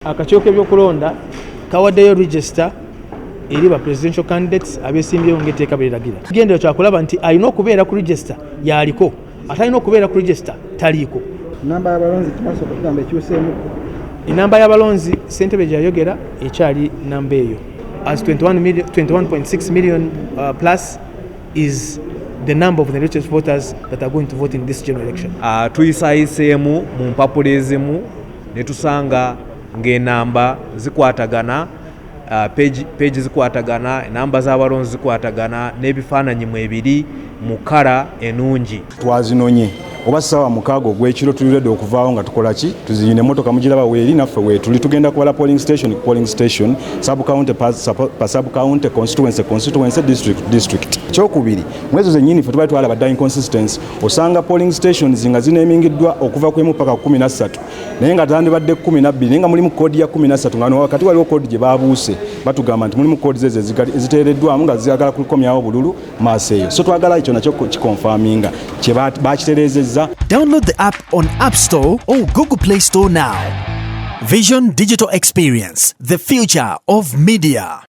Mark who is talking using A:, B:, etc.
A: Akakiiko k'ebyokulonda kawaddeyo register eri ba presidential candidates abesimbyewo ng'etteeka bwe liragira. Kigendererwa kyakulaba nti alina okubeera ku register yaliko, ate alina okubeera ku register taliiko.
B: Namba y'abalonzi tebasooka tugamba ekyuseemuko.
A: Enamba y'abalonzi ssentebe gye yayogera ekyali namba eyo as 21 million, 21.6 million plus is the number of the registered voters that are going to vote in this general election.
C: Tuyisayiseemu mu mpapula ezimu ne tusanga ng'enamba zikwatagana, page zikwatagana, enamba z'abalonzi zikwatagana n'ebifaananyi mwebiri mu color enungi.
D: Twazinonye oba ssaawa 6 ogw'ekiro, tuli ready okuvaawo nga tukola ki, tuziyina emmotoka mugiraba weeri, naffe weetuli, tugenda kubala polling station ku polling station, sub county pa sub county, constituency constituency, district district. Ekyokubiri, mu ezo zennyini ffe tubali twalaba dda inconsistency. Osanga polling stations nga zineemingiddwa okuva ku 1 paka 13, naye nga zandibadde 12, naye nga mulimu code ya 13, nga wakati waliwo code gye babuuse. Batugamba nti mulimu code ezo eziteereddwamu nga ziyagala kukomyawo bululu maaso eyo, so twagala ekyo nakyo kiconfirminga kye bakitereezezza.
E: Download the app on App Store or Google Play Store now. Vision Digital Experience, the future of media.